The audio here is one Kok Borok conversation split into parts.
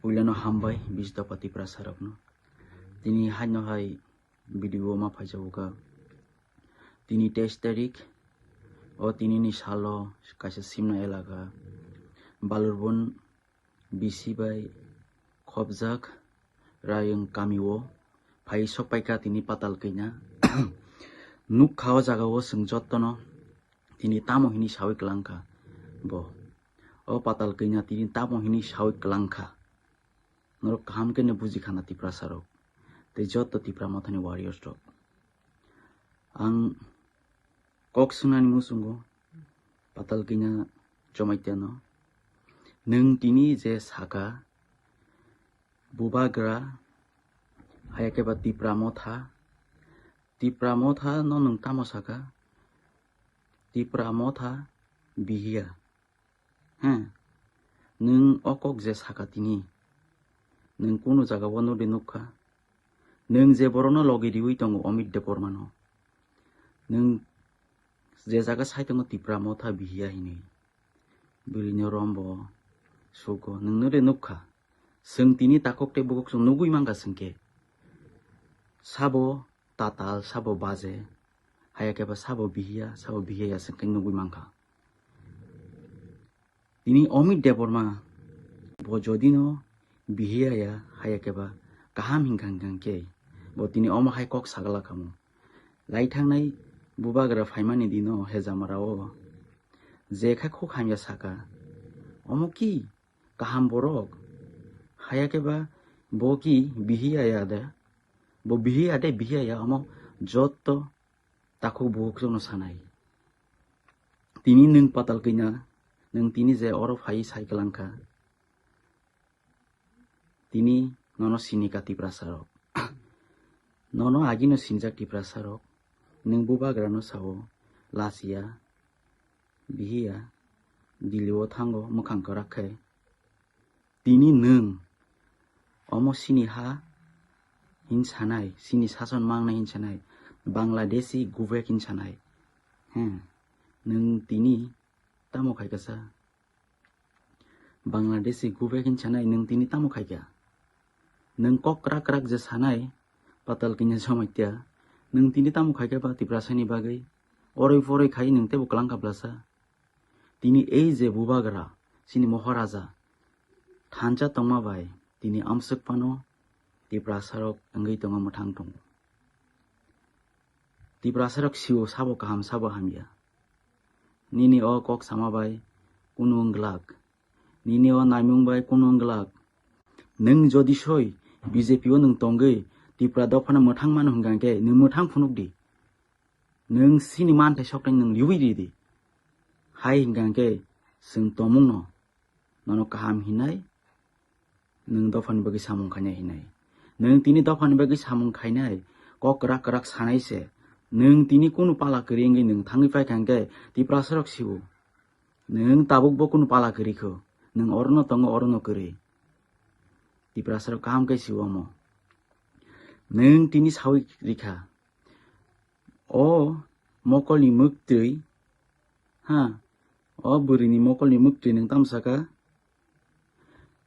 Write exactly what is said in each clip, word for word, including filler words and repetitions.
Puilano hambai bis dopha Tiprasarokno. Tini haino hai video ma phaijago kha. Tini teis tarik, o tinini salo kaisa Simna elaka Balurbon bisi bai khopjak Rayung kamio phai sokpaikha tini Patal Kanya. Nukha o jagao chwng jottono tini tamo hini sawi kwlangkha bo. O Patal Kanya tini tamo hini sawi kwlangkha. Norok kaham khe no buji khana Tiprasa rok tei jotto Tipra Mothani warriors rok. Ang kok swngnani muchungo Patal Kanya Jamaitiano. Nwng tini je saka Bubagra, haya khe ba Tipra Motha, Tipra Motha no nwng tamo saka? Tipra Motha bihiya. He, nwng o kok je saka tini, nwng kunu jaga o nodi nukha? Nwng je borokno logi riwi tongo Amit Debbarmano, nwng je jaga sai tongo Tipra Motha bihiya hinwi, bwrwino rombo sugo, nwng nodi nukha? Chwng tini takhuk tei bukhuk chwng nugwi mankha chwngkhe. Sabo tatal, sabo baje, haya khe ba sabo bihiya, sabo bihiya ya chwngkhe nugwi mankha. Tini Amit Debbarma bo jodino bihiya ya haya khe ba kaham hinkha hinkha khe bo tini omo hai kok sagala khamu. Lai thangnai Bubagra phaimani dino Hejamara o je kha khuk hamya saka, omo ki kaham borok? Haya khe ba bo ki bihiya ya de? Bo bihiya de, bihiya ya, omo jotto takhuk bukhuk no sanai. Tini nwng Patal Kanya, nwng tini je oro phai sai kwlangkha, tini nono sinika Tiprasa rok. Nono agino sinjak Tiprasa rok. Nwng Bubagra no sao, lasiya, bihiya, Delhi o thango mwkhang kwrak khe. Tini nwng omo sini ha hin sanai, sini sason mangnai hin sanai, Bangladeshi gubek hin sanai. He, nwng tini tamo khaikha sa? Bangladeshi gubek hin sanai, nwng tini tamo khaikha? Nwng kok kwrak kwrak je sanai, Patal Kanya Jamatia, nwng tini tamo khaikha ba Tiprasani bagwi? Oroi poroi khai nwng teibo kwlangkha blasa? Tini ei je Bubagra, chini Moharaja, thansa tongma bai tini amswk phano Tiprasa rok wngwi tongo, mwthang tongo. Tiprasa rok sio sabo kaham sabo hamya. Nini o kok sama bai kunu wng glak. Nini o naimung bai kunu wng glak. Nwng jodi soi B J P o nwng tongwi Tipra dophano mwthang mano hwnkha khe nwng mwthang phunuk di. Nwng sini manthai sokthai nwng liwi ridi. Hai hwnkha khe chwng tongmungno nono kaham hinai, nwng dophani bagwi samung khainai hinai. Nwng tini dophani bagwi samung khainai, kok kwrak kwrak sanai se. Nwng tini kunu pala kwrwi wngwi nwng thangwi paikha hwnkhe Tiprasa rok sio. Nwng tabuk bo kunu pala kwrwi kho. Nwng orono tongo, orono kwrwi. Tiprasa rok kaham khe sio omo. Nwng tini sawi rikha. O mokolni mwktwi, ha, o bwrwini mokolni mwktwi nwng tamo saka?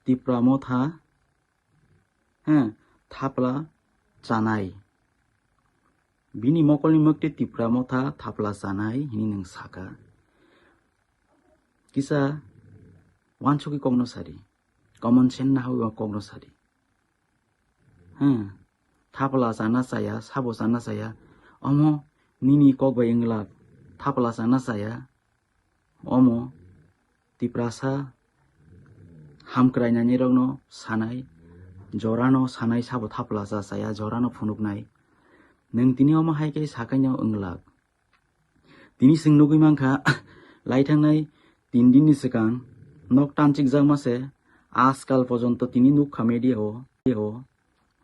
Tipra Motha, ha, thapla chanai. Bini mokolni mwktwi Tipra Motha thapla chanai hini nwng saka. Kisa wansugwi kokno sadi. Common sense nahawi kokno sadi. Hmm. Thapla chana chaya, sabo chana chaya. Omo nini kok bai wng glak. Thapla chana chaya. Omo Tiprasa hamkrai nani rokno sanai. Jorano sanai sabo thapla cha chaya, jorano phunuknai. Nwng tini omo hai khe sakaino wng glak. Tini chwng nugwi mankha, lai thangnai tin dinni swkang nok tanchikjakma se, ajkal pojonto tini nukha media o, o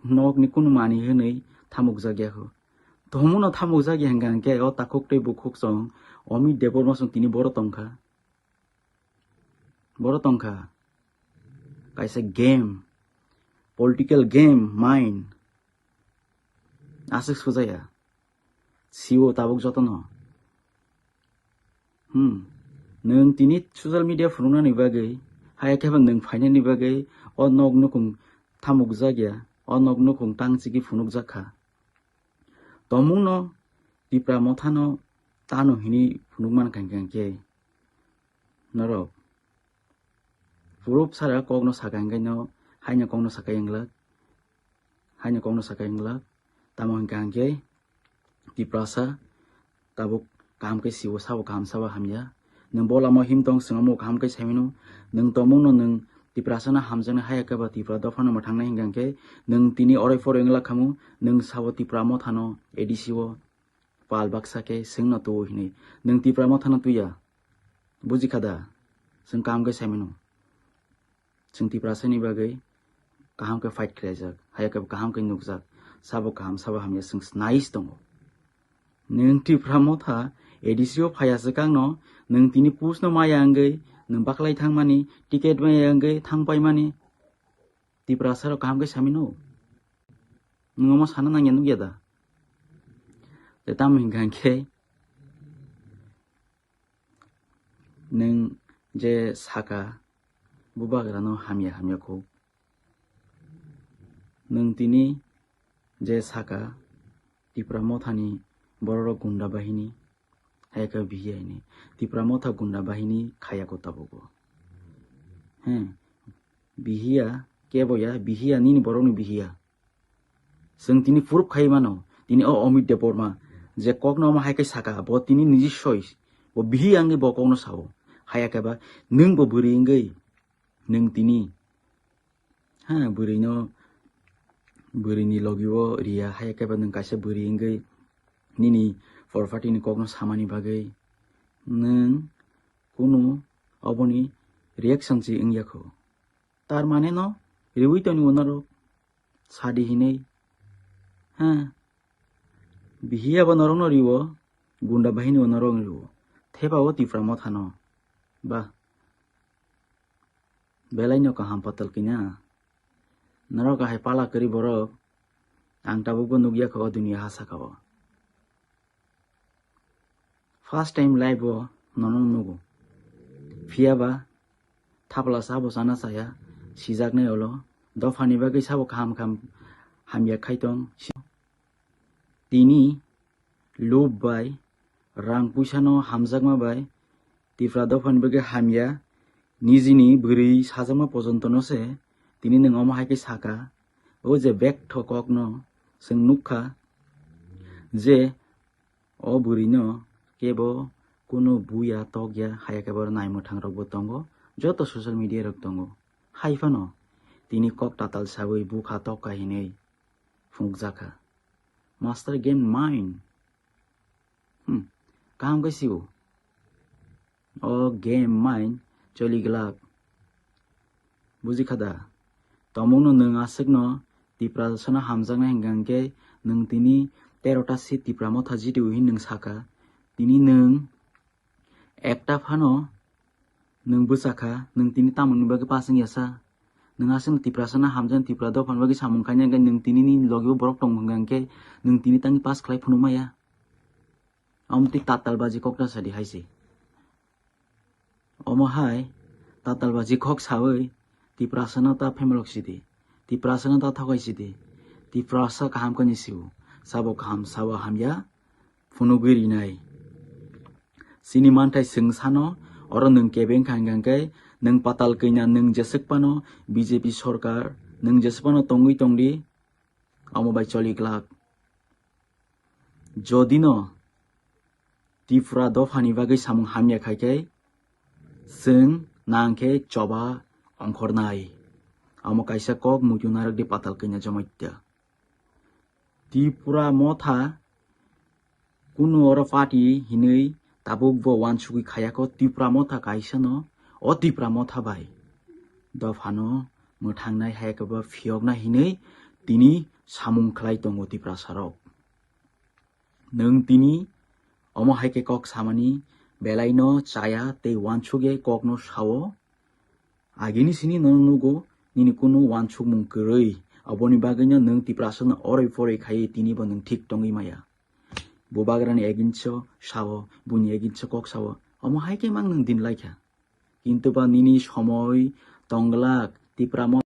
nokni kunu manwi hwnwi thamukjakya kho. Tomono thamukjakya hwnkha hwnkhe o takhuk tei bukhuk chwng Amit Debbarma chwng tini boro tongkha. Boro tongkha. Kaisa game, political game, mind. Aswk sujaya. Sio tabuk jotono. Hmm. Nwng tini social media phunuknani bagwi, haya khe ba nwng phainani bagwi, O nok nukhung thamukjak ya, o nok nukhung tang chigwi phunukjak kha. Tomungno Tipra Mothano tano hini phunukman kangkhe norok. Purub sara kokno saka hingkhe no, haino kokno saka wnglak, haino kokno saka wnglak. Tamo hingkha hingkhe Tiprasa tabuk kaham khe siwo, sabo kaham sabo hamya. Nwng bo lama him tong, swngamo kaham khe saimano. Nwng tomungno nwng Tiprasano hamjaknai haya khe ba Tipra dophano mwthangnai hingkha hingkhe nwng tini oroi phoroi wngla khamu, nwng sabo Tipra Mothano A D C o pal baksa khe swngno tuo hinwi. Nwng Tipra Mothano tuya. Buji kha da? Chwng kaham khe saimano. Chwng Tiprasani bagwi kaham khe fight khlaijak, haya khe kaham khe nukjak, sabo kaham, sabo hamya chwng snais tongo. Nwng Tipra Motha A D C o phaya swkangno, nwng tini post no maya wngwi, nwng baklai thangmani, ticket maya wngwi thangpaimani, Tiprasarok kaham khe samino? Nwng omo sana nangya nukya da? Tei tamo hingkha hingkhe, nwng je saka, bubagrano hamya hamya kho. Nwng tini je saka, Tipra Mothani bororok gunda bahini, hai khe bihiya hini. Tipra Motha gunda bahini khaya kho tabugo. He, bihiya, kebo ya, bihiya nini borokni bihiya. Chwng tini proof khai mano, tini o Amit Debbarma je kokno omo hai khe saka, bo tini niji soi, bo bihiya wngwi bo kokno sao. Haya khe ba nwng bo bwrwi wngwi nwng tini, ha, bwrwino, bwrwini logi o riya, haya khe ba nwng kaisa bwrwi wngwi nini property ni kokno samani bagwi nwng kunu oboni reaction se wngya kho. Tar mane no riwi toni bo norok sadi hinwi. Ha. Bihiya bo norok no riwo, gunda bahini bo norok no riwo. Thepa o Tipra Motha no. Ba. Belai no kaham patal kina. Norok hai pala kwrwi borok. Ang tabuk bo nukya kho o duniya ha saka o. First time life o nono nugo. Phiya ba thapla sabo sana saya, sijaknai olo. Dophani bagwi sabo kaham kaham hamya khai tong. Tini lub bai, rang puisa no hamjakma bai, Tipra dophani bagwi hamya, nijini bwrwi sajakma pojonto no se, tini nwng omo hai khe saka, o je bek thokok no chwng nukha je o bwrwi no kebo kunu buya tokya haya khe bo naimwthang rok bo tongo, joto social media rok tongo. Hai phano tini kok tatal sawi bukha tokka hinwi phunukjakha. Master game mine. Hmm. Kaham khe sio. O game mine choli glak. Buji kha da? Tomungno nwng aswkno Tiprasano hamjaknai hingka hingkhe nwng tini tero ta seat Tipra Motha jitio hin nwng saka. Tini nwng ekta phano nwng bwsakha, nwng tini tamoni bagwi pass wngya sa? Nwng aswkno Tiprasano hamjaknai Tipra dophani bagwi samung khainai hingkhe nwng tini nini logi o borok tong hingka hingkhe nwng tini tangwi pass khlai phunuk maya? Omo twi tatal baji kok ta sadi hai se. Omo hai tatal baji kok sawi Tiprasano ta phemelok sidi. Tiprasano ta thokai sidi. Tiprasa kaham kani siu. Sabo kaham, sabo hamya phunugwi rinai. Chini manthai chwng sano, oro nwng kebeng kha hingka hingkhe nwng patal kanya, nwng jeswk phano B J P sorkar, nwng jeswk phano tongwi tongdi, omo bai choli glak. Jodi no Tripura dophani bagwi samung hamya khai khe, chwng nang khe choba ongkhornai. Omo kaisa kok muitu narwk di patal kanya jomaitya. Tripura motha kunu oro party hinwi tabuk bo wansugwi khayakho, Tripura motha kaisa no, o Tripura motha bai dophano mwthangnai hai khe bo phiyokna hinwi tini samung khlai tongo Tiprasa rok. Nwng tini omo hai khe kok samani belai no chaya tei wansugwi kok no sao. Agini sini nono nugo nini kunu wansukmung kwrwi, aboni bagwi no nwng Tiprasa no oroi poroi khai tini bo nwng thik tongwi maya. Bubagrani against o sao, buni against o kok sao, omo hai khe mang nwng din lai kha. Kintu ba nini somoi tongglak Tipra mo-